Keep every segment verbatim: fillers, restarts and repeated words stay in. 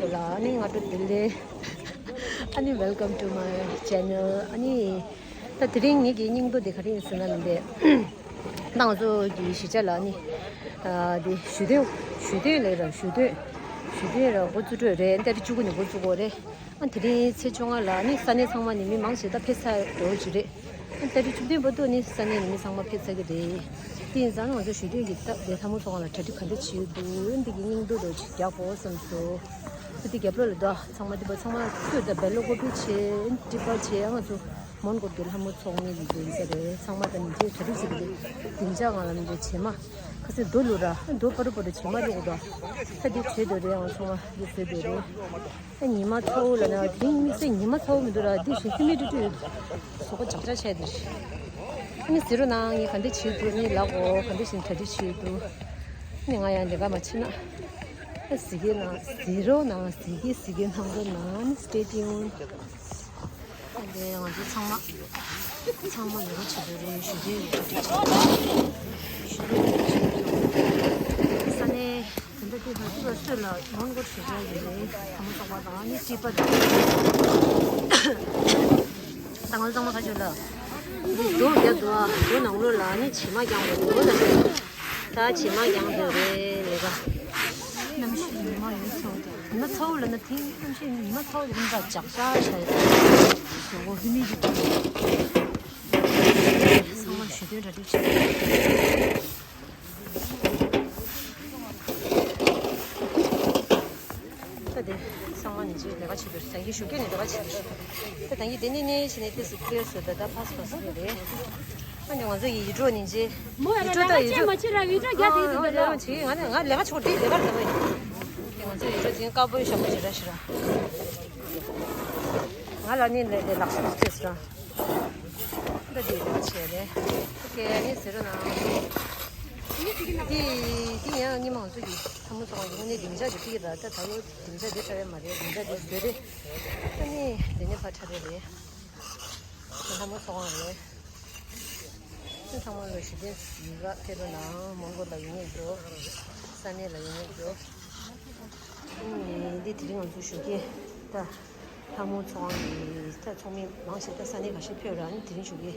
ལ་ཨ་ནི་སྔ་དྲོ་བདེ་ལེགས། ཨ་ནི་welcome to my channel. ཨ་ནི་ད་དེ་རིང་ངེད་ཀྱི་སྙིང་སྟོབས་དེ་ག་རེ་ཡིན་ཟེར་ན་མི་འདི། ད་ང་ཚོ་གི་གཞིས་ཆགས་ལ་ཨ་ནི་ཨ་དེ་ཞུ་སྟོན་ཞུ་སྟོན་ལས་ར་ཞུ་སྟོན་ཞུ་སྟོན་ར་འགོ་བཙུགས་འགྲོ་རེད། ཏ་རིག་བཅུ་དགུ་ནས་འགོ་བཙུགས་དགོས་རེད། ཨ་དེ་རིང་ཚེས་བཅོ་ལྔ་ལ་ཨ་ནི་ས་གནས་ཚང་མ་ནས་མི་མང་ཆེ་ད་ཕེབས་ཚར་འགྲོ་གི་རེད། ཨ་ཏ་རིག་བཅུ་བདུན་བར་དུ་ནི་ས་གནས་ནས་མི་ཚང་མ་ཕེབས་ཚར་གི་རེད། དེ་ཡིན་ཙང་ང་ཚོ་ཞུ་སྟོན་གྱི་སྟབས་བདེ་ལྷ་མོ་ཚོགས་ཁང་ལ་གྲ་སྒྲིག་ག་འདྲ་བྱེད་འདུག་འདི་གི་སྙིང་སྟོབས་རོ་ཅིག་རྒྱག་དགོས་བསམ་སོང་། ཨ་དེ་རྒྱབ་ལོགས་ལ་ད་ཚང་མ་དེ་པ་ཚང་མ་ཁྱོད་ད་བེ་ལོ་ཀོ་པི་བྱེད་ཀྲི་པ་བྱེད། ང་ཚོ་མོན་གྷོ་གི་ལྷ་མོ་ཚོགས་གཉིས་ཀྱི་འདི་ཡིན་ས་རེད། ཚང་མ་ད་ནི་དེ་གྲ་སྒྲིག་བྱེད་ཀྱི་འདི་བདེ་འཇགས་ངང་ལ་མི་འདྲ་བྱེད་མ། ཁ་སེ་རྡོ་ལུ་ར་རྡོ་པ་རུ་པ་རུ་བྱེད་མ་རུ་གོ་ད། ད་འདི་བྱེད་འདོད་རེད། ང་ཚང་མ་འདི་བཟོས་འདོད་རེད། ཨ་ཉི་མ་ཚ་བོ་ལ་ན་དེ་རིང་དམིགས་བསལ་ཉི་མ་ཚ་བོ་མི་འདུག་ར། འདི་བཞིན་ཧི་མི་ཌི་ཊི་ཟོག་པོ་ཇག་ཇག་བྱས་འདུག་ཨ་ནི་ཟེར་རོ་ནང་ངས་ག་འདྲ་བྱེད་འདུག་ནི་ལག་འོ་ག་འདྲ་བཞིན་གྲ་སྒྲིག་བྱེད་འདུག་ཨ་ནི་ང་ཡང་ལས་ཀ་མ་བྱེད་ན། ཨ་ཟེར་གི་ན་ཟེར་རོ་ནང་ཟེར་གི་ཟེར་གི་ནང་རོ་ནང་ནི་stay tuned། ཨ་ནི་ང་ཚོ་ཚང་མ་ཚང་མ་ལས་ཀ་བྱེད་འདོད་རེད། ཞུ་རྒྱུ་ཡོད་གྲ་སྒྲིག་བྱེད་འདོད་རེད། ཞུ་རྒྱུ་ཡོད་གྲ་སྒྲིག་བྱེད་འདོད་རེད། ས་གནས་དེ་འདྲ་དེ་ལ་ཚུར་ལ་སུས་ལ་མོན་གྷོ་བྱེད་ཀྱི་ཡོད་རེད། ལྷ་མོ་ཚོགས་པ་དང་ཨ་ནི་ཀྲི་པ་དང་། ད་ང་ཚང་མ་ཁ་ཆོད་ལ། འདི་རྡོ་རྒྱག་འདུག་ཨ། རྡོ་ནང་ལོགས་ལ་ཨ་ནི་བྱེ་མ་རྒྱག་འདུག་རྡོ་ལ་ད་བྱེ་མ་རྒྱག་འདུག་རེད་ལས་ཀ། གནམ་གཤིས་ཉི་མ་ཡོད་ཚོད་དེ་ཉི་མ་ཚ་བོ་ལ་ན་དེ་གནམ་གཤིས་ཉི་མ་ཚ་བོ་དེ་རིམ་པ་ཇག་ཇག་བྱས། ཞོགས་པ་ཧི་མི་ཌི་ཊི་ཚང་མ་ཞུ་དོན་གྲ་སྒྲིག་བྱེད། ད་དེ་ཚང་མ་ནི་ཅིག་ལས་ཀ་བྱེད་དུས་ད་གིན་ཞུ་སྐད་ནས་ལས་ཀ་བྱེད་དུས་ད་ད་གིན་དེ་ནས་ནས་བྱས་ནས་ཏོག་ཙམ་ཁྱེར་སོང་། ད་ད་ཕ་སི་ཕ་སི་རེད། ཨ་ནི་ང་ཚོ་ཡི་ཡི་འགྲོ་ནི་ཅི་མོ་ཡི་ཡི་འགྲོ་ད་ཡི་འགྲོ་མ་ཆེ་ར་ཡི་འགྲོ་རྒྱ་དེ་དེ་དེ་ལ་ཅི་ང་ནི་ང་ལས་ཀ་ཆོག་དེ་ལས་ཀ་ལས་ཀ་ཡིན། ང་ཚོ་ཡི་འགྲོ་དེ་དཀར་པོའི་ཞབས་པ་ཞེ་དྲག་ཞེ་དྲག་ང་ལ་ནི་ལས་ལས་ལག་ཤེས་ཅི་ཞེ་དྲག་ད་དེ་ལས་ཀ་བྱས་རེད། ཨོ་ཁེ། ཨ་ནི་ཟེར་རོ་ན། དེ་དེ་ཡང་ཉི་མ་ང་ཚོ་གི་ལྷ་མོ་ཚོགས་པ་ཡིན་ནི་སྡིངས་ཆ་དེ་ཕིག་ར། ད་ད་ལོ་སྡིངས་ཆ་དེ་འཁྲབ་ཡ་མ་རེད། སྡིངས་ཆ་དེ་བཟོས་རེད། ཨ་ནི་དེ་ནས་ཕར་འཁྲབ་ཡ་རེད། ལྷ་མོ་ཚོགས་པ་རེད། ཚང་མ་ལ་ཞུ་རྟེན་ཡིན་ག་ཕེབས་རོགས་གནང་། མོན་གྷོ་ལ་ཡོང་མཁན་འགྲོ། ས་གནས་ལ་ཡོང་མཁན་འགྲོ། ཨ་ནི་འདི་དེ་རིང་ང་ཚོ་ཞུ་རྒྱུ་ད་ལྷ་མོ་ཚོགས་པའི་ད་ཚོགས་མི་མང་ཆེ་ད་ས་གནས་ཁ་ཤས་ཕེབས་ར། ཨ་ནི་དེ་རིང་ཞུ་རྒྱུ་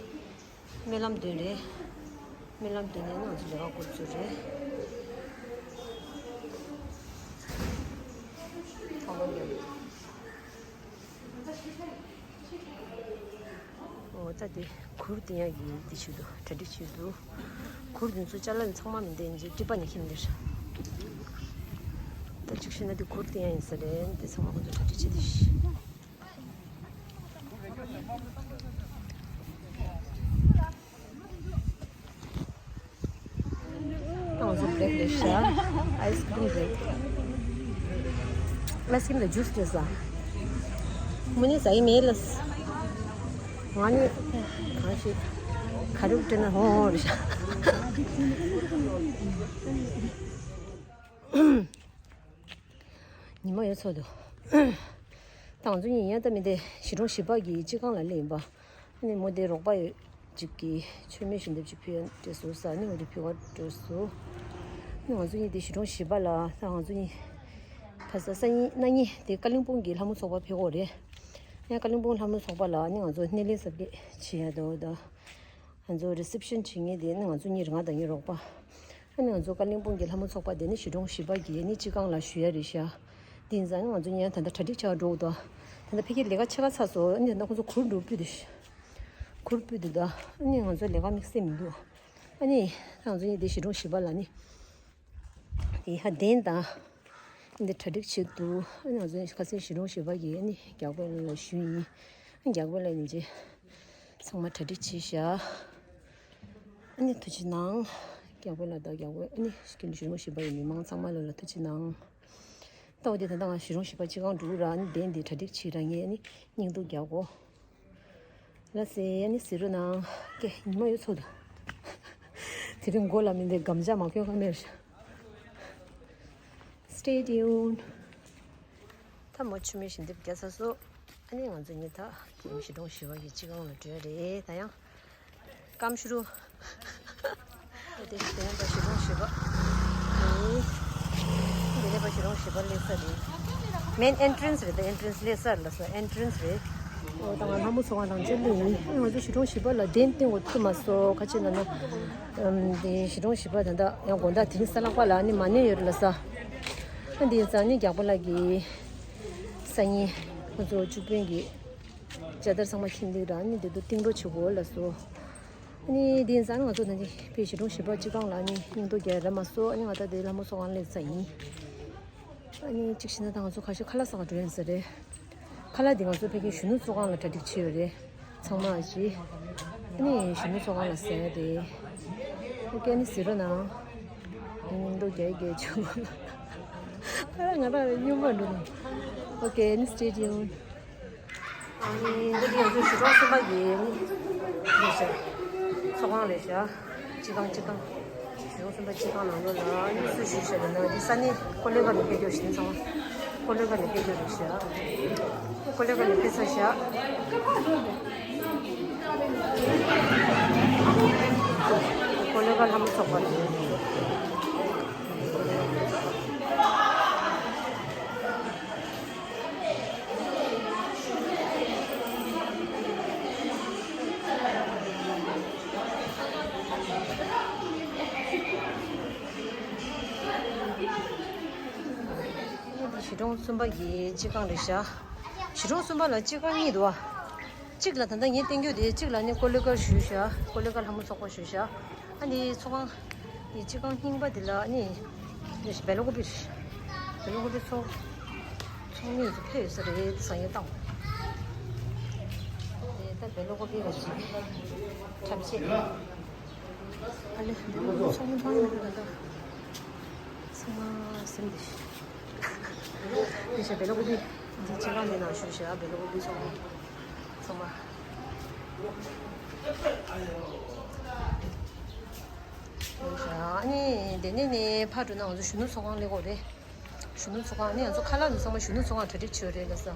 སྨོན་ལམ་འདོན་རེད། སྨོན་ལམ་འདོན་ནས་ང་ཚོ་ལས་ཀ་འགོ་བཙུགས་རེད། ཐོག་མར་འདོན། འོ་ད་དེ་གུར་དེ་ཡང་ཡིན། དེ་བྱེད་དུ་གྲ་སྒྲིག་བྱེད་དུ་གུར་དེ་ཚོ་ཅ་ལག་ཚང་མ་མི་འདྲ་ཡིན་གྱི་ཀྲི་པ་ནས་ཁྱེར་འདིར། ད་གཅིག་བྱས་ན་དེ་གུར་དེ་ཡང་ཡིན་ས་རེད། དེ་ཚང་མ་ཁོ་ཚོ་གྲ་སྒྲིག་བྱེད་དེ། ང་ཚོ་བྷེ་རེག་རེད་ཤག་ཨའི་སི་ཀི་རིམ་རེད། ཨའི་སི་ཀི་རིམ་དང་ཇུས་རེད་ཤག་མོ་ནི་ཟ་ཡི་མེད་ལ། ང་ནི་གང་ཞིག་ཁ་རུག་སྤྲད་ན་ཧོ་ཧོ་རེད་ཤག་ཉི་མ་ཡོད་ཚོད་འདུག་ད་ང་ཚོ་གཉིས་ཡང་ད་མི་དེ་གཞིས་གྲོང་བཞི་པ་གི་སྤྱི་ཁང་ལ་སླེབས་ཡིན་པ། ཨ་ནི་མོ་དེ་རོགས་པ་ཡོད་ཅིག་གིས་མཆོད་མེ་ཞུ་འདེབས་ཅིག་ཕུལ་ཡ་འདྲ་སོང་ཟེར། ཨ་ནི་མོ་དེ་ཕུལ་བར་འགྲོ་སོང་། ཨ་ནི་ང་ཚོ་གཉིས་དེ་གཞིས་གྲོང་བཞི་པ་ལ་ད་ང་ཚོ་གཉིས་ཕ་ས་སང་ཉིན་གནངས་ཉིན་དེ་ཀ་ལིང་པོང་གི་ལྷ་མོ་ཚོགས་པ་ཕེབས་ཀྱི་ཡོད་རེད། ཡང་ཀ་ལིང་པོང་ལྷ་མོ་ཚོགས་པ་ལ་ཨ་ནི་ང་ཚོ་སྣེ་ལེན་གཟབ་རྒྱས་བྱེད་ཡ་འདུག་ད། ང་ཚོ་རི་སེབ་ཤན་བྱེད་མཁན་དེ་ནི་ང་ཚོ་གཉིས་རེད། ང་དང་ངའི་རོགས་པ། ཨ་ནི་ང་ཚོ་ཀ་ལིང་པོང་གི་ལྷ་མོ་ཚོགས་པ་དེ་ནི་གཞིས་གྲོང་བཞི་པ་གི་ནི་སྤྱི་ཁང་ལ་ཞུ་ཡ་རེད་ཤག་དེ་ཡིན་ཙང་ང་ཚོ་གཉིས་ད་ལྟ་གྲ་སྒྲིག་བྱ་བ་འགྲོ་འདུག་ད་ལྟ་ཕ་གིར་ལས་ཀ་ཕྱེད་ཀ་ཚར་སོང་། ཨ་ནི་ད་ལྟ་ཁོ་ཚོ་གུར་འགྲོ་ཕུད་དུ་གུར་ཕུད་དུ་ད། ཨ་ནི་ང་ཚོ་ལས་ཀ་དམིགས་བསལ་མི་འདུག་ཨ་ནི་ད་ང་ཚོ་གཉིས་དེ་གཞིས་གྲོང་བཞི་པ་ལ་ནི། དེ་ཧ་གདན་དང་། འདི་གྲ་སྒྲིག་བྱེད་དུ་ཨ་ནི་ང་ཚོ་ཁ་སང་གཞིས་གྲོང་བཞི་པ་གི་ཨ་ནི་རྒྱག་པའི་ལ་ཞུས་ཡིན། ཨ་རྒྱག་པའི་ལ་ཡིན་རྗེས་ཚང་མ་གྲ་སྒྲིག་བྱས་ཤག་ཨ་ནི་ཐུགས་རྗེ་གནང་། རྒྱག་པའི་ལ་དང་རྒྱག་པའི་ཨ་ནི་གཞིས་གྲོང་བཞི་པ་ཡི་མི་མང་ཚང་མ་ལ་ལ་ཐུགས་རྗེ་གནང་། ལྟ་བ་དེ་ད་ལྟ་ང་གཞིས་གྲོང་བཞི་པ་སྤྱི་ཁང་འགྲོ་ར་ཨ་ནི་གདན་འདི་གྲ་སྒྲིག་བྱེད་ར་ངས་ཨ་ནི་སྙིང་སྡུག་རྒྱག་གོ། ལ་སེ་ཡ་ནི་ཟེར་རོ་ནང་ཀེ་ཉི་མ་ཡོད་ཚོད་དུ། དེ་རིང་མགོ་ལ་མི་འདི་སྒམ་ཆ་མ་གྱོན་ཁ་མེར། Stay tuned. ད་མོ་མཆོད་མེ་ཞིག་འདེབས་རྒྱ་ཚ་སོ། ཨ་ནི་ང་ཚོ་གཉིས་ད་གཞིས་གྲོང་བཞི་པ་གི་སྤྱི་ཁང་ལ་འགྲོ་ཡ་རེད། ད་ཡང་སྐམ་ཤུ་རུ། ཨ་དེ་དེ་ནས་པ་གཞིས་གྲོང་བཞི་པ། ཨ་ནི་དེ་ནས་པ་གཞིས་གྲོང་བཞི་པ་སླེབས་ས་རེད། མེན་ཨེན་ཊི་རན་སི་རེད། ད་ཨེན་ཊི་རན་སི་སླེབས་ས་ལ་སོ་ཨེན་ཊི་རན་སི་རེད། ཨོ་ད་ང་ལྷ་མོ་ཚོགས་ཁང་ནང་ཆེན་ལུས་ཡིན། ང་ཚོ་གཞིས་གྲོང་བཞི་པ་ལ་གདན་བཏིང་དགོས་ཐུབ་མ་སོང་། ཁ་ཆེ་ན་ན་ཨམ་དེ་གཞིས་གྲོང་བཞི་པ་ད་ལྟ་ཡང་དགོང་དག་དེ་རིང་གཟའ་ལྷག་པ་ལ་ནི་མ་གནས་ཡོད་རེད་ལ་ས། ཨ་འདི་ཡིན་ཙང་ནི་རྒྱགས་པ་ལགས་ཀྱི་སང་ཉིན་ཁོ་ཚོ་བཅུ་དཔོན་གྱི་ཇ་དར་ཚང་མ་ཁྱིམ་སྡེ་ར་ནི་དེ་ཚོ་བཏིང་རོགས་བྱེད་དགོས་ལ་སོ། ཨ་ནི་དེ་ཡིན་ཙང་ང་ཚོ་ད་ནི་དཔེ་གཞིས་གྲོང་བཞི་པ་སྤྱི་ཁང་ལ་ནི་སྙིང་སྟོབས་རྒྱག་ར་མ་སོ། ཨ་ནི་ང་ད་དེ་ལྷ་མོ་ཚོགས་ཁང་སླེབས་ས་ཡིན། ཨ་ནི་གཅིག་བྱས་ན་ད་ང་ཚོ་ཁ་ཤས་ཁ་ལག་ཟ་ག་འགྲོ་ཡིན་ས་རེད། ཁ་ལག་འདི་ང་ཚོ་ཕ་གིའི་གཞོན་ནུ་ཚོགས་ཁང་ལ་གྲ་སྒྲིག་བྱས་ཡོད་རེད། ཚང་མ་ཨ་ཅི། ཨ་ནི་གཞོན་ནུ་ཚོགས་ཁང་ལ་ཟ་ཡ་རེད། ཨོ་ཀེ་ཨ་ནི་ཟེར་རོགས་གནང་། སྙིང་སྟོབས་རྒྱག་རྒྱག་བྱུང་། ཨ་ང་རང་རེ་སྨྱོན་པ་འགྲོ་ནས། ཨོ་ཀེ་ཨ་ནི་stay tuned། ཨ་ནི་འདི་ཡང་ཚོ་གཞིས་གྲོང་གསུམ་པ་ཡི་ནི་རེད་ཤག་ཚོགས་ཁང་རེད་ཤག་སྤྱི་ཁང་སྤྱི་ཁང་། གཞིས་གྲོང་གསུམ་པ་སྤྱི་ཁང་ནང་ལོགས་ལ་ཨ་ནི་སུ་ཞུས་ཤག་ལ་ན་འདི་ས་གནས་ཀོ་ལེ་གྷལ་ནས་ཕེབས་རྒྱུ་ཞིག་ཚང་མ་ཀོ་ལེ་གྷལ་ནས་ཕེབས་རྒྱུ་རེད་ཤག་ཀོ་ལེ་གྷལ་ནས་ཕེབས་ས་ཤག་ཀོ་ལེ་གྷལ་ལྷ་མོ་ཚོགས་པ་རེད། གཞིས་གྲོང་གསུམ་པ་གི་སྤྱི་ཁང་རེད་ཤག་གཞིས་གྲོང་གསུམ་པ་ལ་སྤྱི་ཁང་གཉིས་འདུག་བ། གཅིག་ལ་ད་ལྟ་ངས་བསྟན་རྒྱུ་དེ་གཅིག་ལ་ནི་ཀོ་ལེ་གྷལ་ཞུས་ཤག་ཀོ་ལེ་གྷལ་ལྷ་མོ་ཚོགས་པ་ཞུས་ཤག་ཨ་ནི་ཚོགས་ཁང་། ཡི་སྤྱི་ཁང་རྙིང་པ་འདི་ལ་ནི། ནི་བེ་ལ་ཀོ་པི། བེ་ལ་ཀོ་པི་ཚོགས། ཚོགས་མི་ཚོ་ཕེབས་ཡོད་ས་རེད་ཟ་ཡས་བཏང་། དེ་ད་བེ་ལ་ཀོ་པི་ལ་ཅིག་ཁྲབ་ཆས། ཨ་ལེ་བེ་ལ་ཀོ་པི་ཚོགས་མི་མཐོང་ཡོད་མ་རེད་ད། ཚང་མ་སེམས་བདེ་ཤག་ནི་ཤ་བེ་ལ་ཀོ་པི། འདི་སྤྱི་ཁང་འདི་ནང་ཞུ་ཤག་བེ་ལ་ཀོ་པི་ཚོགས་མི། ཚང་མ། ཨ་ནི་དེ་ནས་ནི་ཕར་འགྲོ་ན་ང་ཚོ་གཞོན་ནུ་ཚོགས་ཁང་སླེབས་དགོས་རེད། གཞོན་ནུ་ཚོགས་ཁང་ནི་ང་ཚོ་ཁ་ལག་ནི་ཚང་མ་གཞོན་ནུ་ཚོགས་ཁང་གྲ་སྒྲིག་བྱས་ཡོད་རེད་ལ་ས།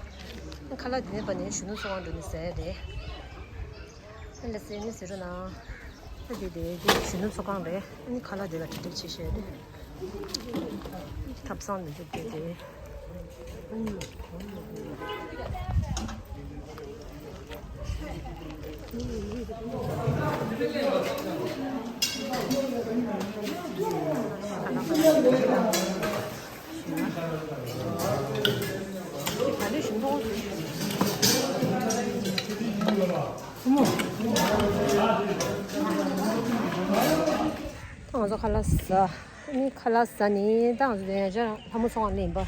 ཁ་ལག་འདི་ནས་པ་ནི་གཞོན་ནུ་ཚོགས་ཁང་འགྲོ་ནི་ཟེར་རེད། ཨ་ལ་ཟེར་ནི་ཟེར་རོགས་གནང་། ཨ་དེ་དེ་དེ་གཞོན་ནུ་ཚོགས་ཁང་རེད། ཨ་ནི་ཁ་ལག་དེ་ལ་གྲ་སྒྲིག་བྱས་བྱས་རེད། ཐབ་ཚང་ནས་འཇུག་དེ་དེ། ད་ང་ཚོ་ཁ་ལག་ཟ། ཨ་ནི་ཁ་ལག་ཟ་ནས་ད་ང་ཚོ་དེ་ཡང་ལྷ་མོ་ཚོགས་ཁང་སླེབས་ཡིན་པ།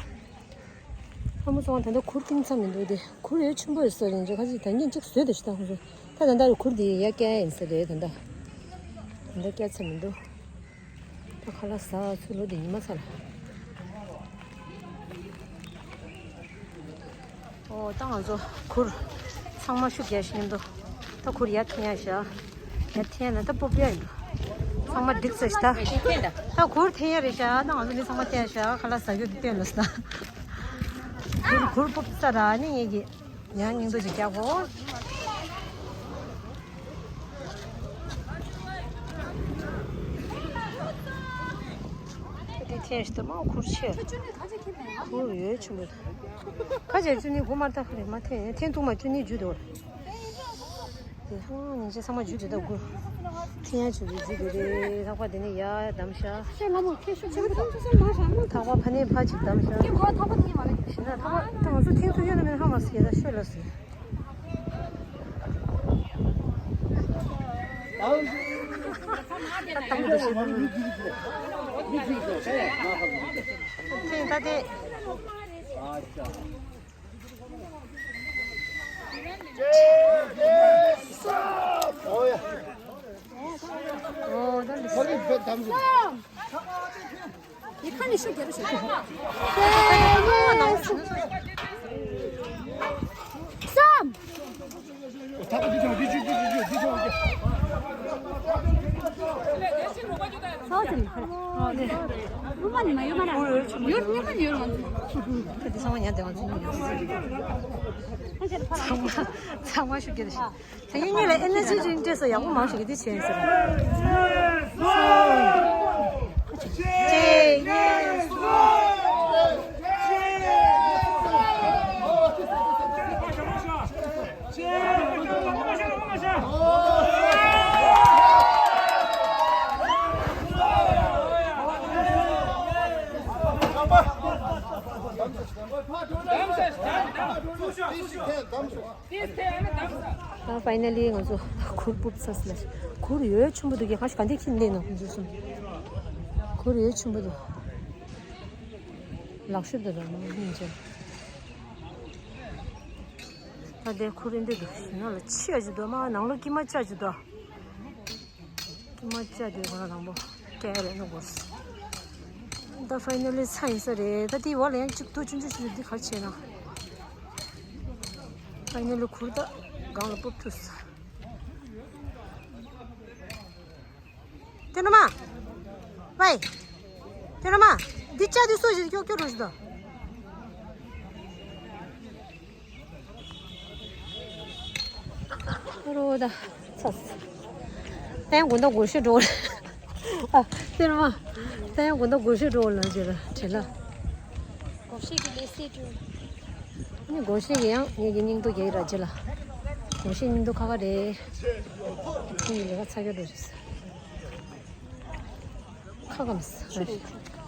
ལྷ་མོ་ཚོགས་ཁང་ད་ལྟ་གུར་བཏིང་ཚར་མི་འདུག་དེ་གུར་ཡོད་ཆེན་པོ་ཡོད་ས་རེད། ཁ་ཅིག་ད་ངས་གཅིག་བཟོས་དེ་ཞིག་ད་ཁོ་ཚོ་ད་ད་ལྟ་གུར་དེ་ཡར་བསྐྱལ་ཡིན་ས་རེད། ད་ལྟ་ད་ལྟ་བསྐྱལ་ཚར་མི་འདུག་ད་ཁ་ལག་ཟ་ཚུར་ལོག་དེ་ཉི་མ་ཚར། ཨོ་ད་ང་ཚོ་གུར་ཚང་མ་ཤུགས་རྒྱག་ཤིང་འདུག་ད་གུར་ཡར་འཐེན་ཡ་ཤག་ཡར་འཐེན་ན་ད་སྤོབས་ཡ་ཡིན་འདུག་ཚང་མ་འགྲིག་ས་ཤག་ད། ད་གུར་འཐེན་ཡ་རེད་ཤག་ད་ང་ཚོ་མི་ཚང་མ་འཐེན་ཡ་ཤག་ཁ་ལག་ཟ་རྒྱུ་འདི་སྟོན་ལ་ས། གུར་གུར་སྤོབས་ས་ར་ནི་ངེད་ཀྱི། ཡང་སྙིང་སྟོབས་ཅིག་རྒྱག་གོ། དེ་ཐེངས་ཤིག་ཏུ་མ་གུར་ཆེ། གུར་ཡོད་ཆུང་མོ། ཁ་ཆེ་བཅུ་གཉིས་དགུ་མ་ལྟ་ཁ་རེ་མ་ཐེངས་ཐེངས་ཐུང་མ་བཅུ་གཉིས་བརྒྱུད་དོ། དེ་ཧང་ཉིན་ཆེ་ཚང་མ་བརྒྱུད་དེ་ད་དགུ། ཐེངས་ཡང་བཅུ་གཉིས་བརྒྱུད་དེ་རེད། ལྷག་པ་དེ་ནས་ཡ་བསྡམས་ཤག་ཤེས་ལ་མོ་ཁྱེད་ཤུགས་ཆེ་བོ་ཐང་ཆུ་སེམས་མ་ཤར་མོ། ཐག་པ་ཕ་ནས་ཕ་ཅིག་བསྡམས་ཤག་ཁྱེད་གོ་ཐག་པ་དེ་ཉིད་མ་རེད། ཤི་ན་ཐག་པ་ད་ང་ཚོ་ཐེངས་ཐུང་ཡོད་ན་མེད་ན་ཧ་མ་སི་ཡ་ད་ཤོད་ལ་སི། ད་ལྟ་མོ་དེ་ཤི་ད་མོ་ཐེངས་ད་དེ། ཨོ་ད་འདི། ཁ་ནས་ཤུགས་རྒྱབ་ཤོག་གསུམ། ཚང་མ་ཉལ་བསྡད་པ་ཚོ་ཚང་མ་ཚང་མ་ཤུགས་རྒྱབ་ཤོག་ད་ངེད་གཉིས་ལ་ཨེ་ནར་ཇི་ཌི་རིང་ཀི་འདྲ་ས་ཡག་པོ་མང་ཞིག་གིས་འདི་བྱས་ཟེར། གཅིག་གཉིས་གསུམ། ད་ཕའི་ནལ་ལི་ང་ཚོ་གུར་སྤུབ་ཚར་སོང་ལ། གུར་ཡོད་ཆེན་པོ་འདུག་གི། ཁ་ཤས་ག་འདྲ་ཁྱེར་འདུག་ནོ་ང་ཚོ་གསུམ། གུར་ཡོད་ཆེན་པོ་འདུག། ལག་ཤེས་འདུག་ར་མ་ཡིན་ཅེ། ད་དེ་གུར་འདི་འདུག། ཞུ་ན་ལ་ཆེ་ཡ་ཅིག་འདུག། མ་ནང་ལོགས་ཀྱི་མ་ཆ་ཅིག་འདུག། དཀྱིལ་མ་བཅའ་དུས་ཁོ་རང་དང་པོ་སྐྱེལ་རེད་ནོ་གོ། ད་ཕའི་ནལ་ལི་ཚར་ཡིན་ས་རེད། ད་དེའི་བར་ལ་ཡང་གཅིག་ཏུ་ཆུང་ཆུང་ཞིག་འདི་ག་རེ་བྱས་ན། ཕའི་ནལ་ལི་གུར་ད་སྒང་ལ་སྤུབ་ཐུབ་ས། ཏེ་ནོ་མ། ཝེ། ཏེ་ནོ་མ། འདི་བཅའ་དུས་སོ་ཞིག་ཀྱོག་ཀྱོག་འགྲོ་ཞིག་ད། རོ་ད་ཚ། ཏན་དགོང་དག་སྒོར་གཞས་འགྲོ་གི་རེད། ཨ། ཏེ་ནོ་མ། ཏན་དགོང་དག་སྒོར་གཞས་འགྲོ་གི་ལ་ཇེ་ལ་བྲེལ་ལ། སྒོར་གཞས་ཀྱི་ལས་སེ་ཏུ། ནི་སྒོར་གཞས་ཀྱི་ཡང་ངེད་ཀྱི་སྙིང་སྟོབས་རྒྱག་གི་ར་ཇེ་ལ། སྒོར་གཞས་སྙིང་སྟོབས་ཁ་ཁ་རེད། ཁྱེད་ཀྱི་ལས་ཀ་ཚ་གྱང་འགྲོ་ཞིག་ས། ཁ་གམ་ས།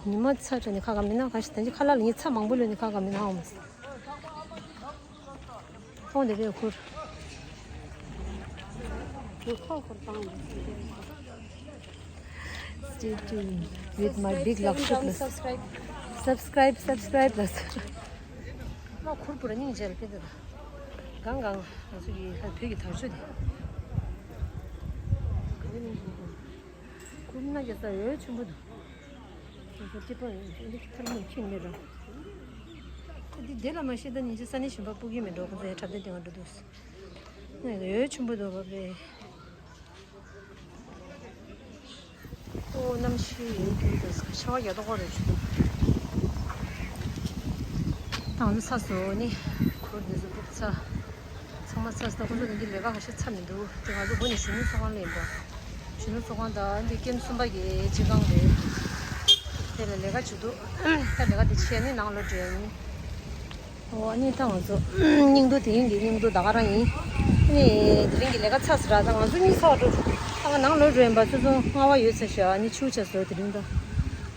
ཉི་མ་ཚ་དྲགས་ནས་ཁ་གམ་མིན་ན་ཁ་ཤས་ད་ཅི་ཁ་ལག་ལ་ཉི་ཚ་མང་པོ་ལོན་ནས་ཁ་གམ་མིན་ན་ཨོམ་ས། ཐོང་དེ་བས་ཁུར། ཁོ་ཁོར་བཏང་། Stay tuned with my big Lakshya Plus. Subscribe, subscribe, Plus. ལ་ཁུར་པུ་ར་སྙིང་རྗེ་ལ་ཕེབས་འདུག། གང་གང་ང་ཚོ་གི་བོད་ཀྱི་དར་ལྕོག་དེ། ཁུར་ན་རྒྱ་ས་ཡོད་ཆེན་པོ་འདུག། ང་ཚོ་སྐྱེས་པ་ཡིན་ཚེ་འདི་ཐར་མོ་ཁྱེར་ནས་ར། འདི་དེ་ལ་མ་ཤེས་ད་ཉིན་ཅི་ས་གནས་གཞན་པ་སྤུ་གི་མེད་འགྲོ་ཁོ་ཚོ་ཡ་འཁྲབ་སྟོན་དེ་ང་འགྲོ་འདུག། ང་ཡོད་ཆེན་པོ་འདུག་བ་པས། ཨོ་གནམ་གཤིས་ཡོད་རྒྱུ་འདུག། ཤ་བ་རྒྱ་ཏོག་རེད་ཆུ་འདུག། ད་ང་ཚོ་ཚ་སོ་ནི་ཁུར་འདི་ཚོ་སྤུབ་ཚ། ཚང་མ་ཚ་ས་ད་ཁོ་ཚོ་འདི་ལས་ཀ་ཁ་ཤས་ཚ་མི་འདུག། དེ་ང་ཚོ་སྒོ་ནས་གཞོན་ནུ་ཚོགས་ཁང་ལ་ཡིན་པ། གཞོན་ནུ་ཚོགས་ཁང་དང་འདི་ཀེམ་གསུམ་པ་གི་སྤྱི་ཁང་རེད། དེ་ལ་ལས་ཀ་བྱེད་འདུག། ད་ལས་ཀ་དེ་བྱས་ནས་ནང་ལོག་འགྲོ་ཡ་ཡིན། ཨོ་ཨ་ནི་ད་ང་ཚོ་སྙིང་སྡུག་དེ་རིང་གི་སྙིང་སྡུག་ད་ག་རང་ཡིན། ཨ་ནི་དེ་རིང་གི་ལས་ཀ་ཚ་ས་ར་ད་ང་ཚོ་གཉིད་ཚ་བ་འགྲོ། ད་ང་ནང་ལོག་འགྲོ་ཡིན་པ་ཚོ་ཚོ་སྔ་བ་ཡོད་ཚ་ཤག། ཨ་ནི་ཆུ་ཆ་སོ་དེ་རིང་ད།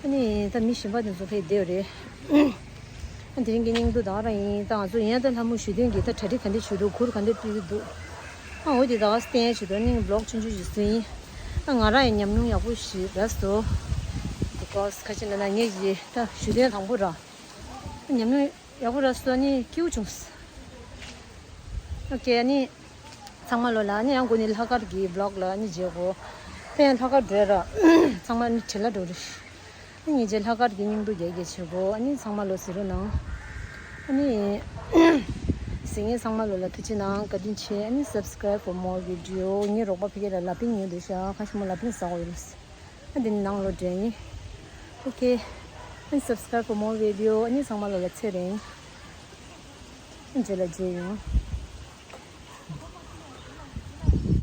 ཨ་ནི་ད་མི་གཞན་པ་དེ་ཚོ་ཕེབས་བསྡད་ཡོད་རེད། ཨ་དེ་རིང་གི་སྙིང་སྡུག་ད་ག་རང་ཡིན། ད་ང་ཚོ་ཡིན་ཡང་ད་ལྷ་མོ་ཞུ་དོན་གྱི་ད་གྲ་སྒྲིག་ག་འདྲ་བྱེད་འདུག། གུར་ག་འདྲ་སྤྲད་ཀྱི་འདུག། ཨ་འོ་དེ་ད་ག་བསྟན་ཡ་བྱེད་འདུག། ནིང་བི་ལོག་ཆུང་ཆུང་ཞིག་བཟོས་ཡིན། ཨ་ང་རང་ཡང་ཉམས་མྱོང་ཡག་པོ་ཞིག་རག་སོང་། Because ཁ་ཅིག་ལ་ན་ངེད་ཀྱི་ད་ཞུ་དོན་དང་པོ་ར། ཉམས་མྱོང་ཡག་པོ་རག་སོང་། ཨ་ནི་སྐྱིད་པོ་བྱུང་སོང་། ཨོ་ཁེ། ཨ་ནི་ཚང་མ་ལོ་ལ་ཨ་ནི་ཡང་སྒོ་ནས་ལྷག་དཀར་གྱི་བི་ལོག་ལ་ཨ་ནི་མཇལ་གོ། དེ་ཡང་ལྷག་དཀར་འགྲོ་ར། ཚང་མ་ཨ་ནི་བྲེལ་ལ་འགྲོ་རེད། ཨ་ནི་རྗེས་ལྷག་དཀར་གྱི་སྙིང་སྡུག་རྒྱག་རྒྱག་བྱེད་གོ། ཨ་ནི་ཚང་མ་ལོ་གཟིགས་རོགས་གནང་། ཨ་ནི་གཟིགས་མཁན་ཚང་མ་ལོ་ལ་ཐུགས་རྗེ་གནང་། བཀའ་དྲིན་ཆེ། ཨ་ནི་subscribe for more video། ངའི་རོགས་པ་ཕ་གི་ལ་ལ་པིན་ཉོས་འདུག་ཤག། ཁ་ཤས་མོ་ལ་པིན་ཟ་འོ་ཡོད་ལ། ཨ་འདི་ནི་ནང་ལོག་འགྲོ་ཡིན། ཨོ་ཁེ། ཨ་ནི་subscribe for more video། ཨ་ནི་ཚང་མ་ལོ་ལ་ཚེ་རིང་། ཨ་ནི་རྗེས་ལ་མཇལ་ཡོང་།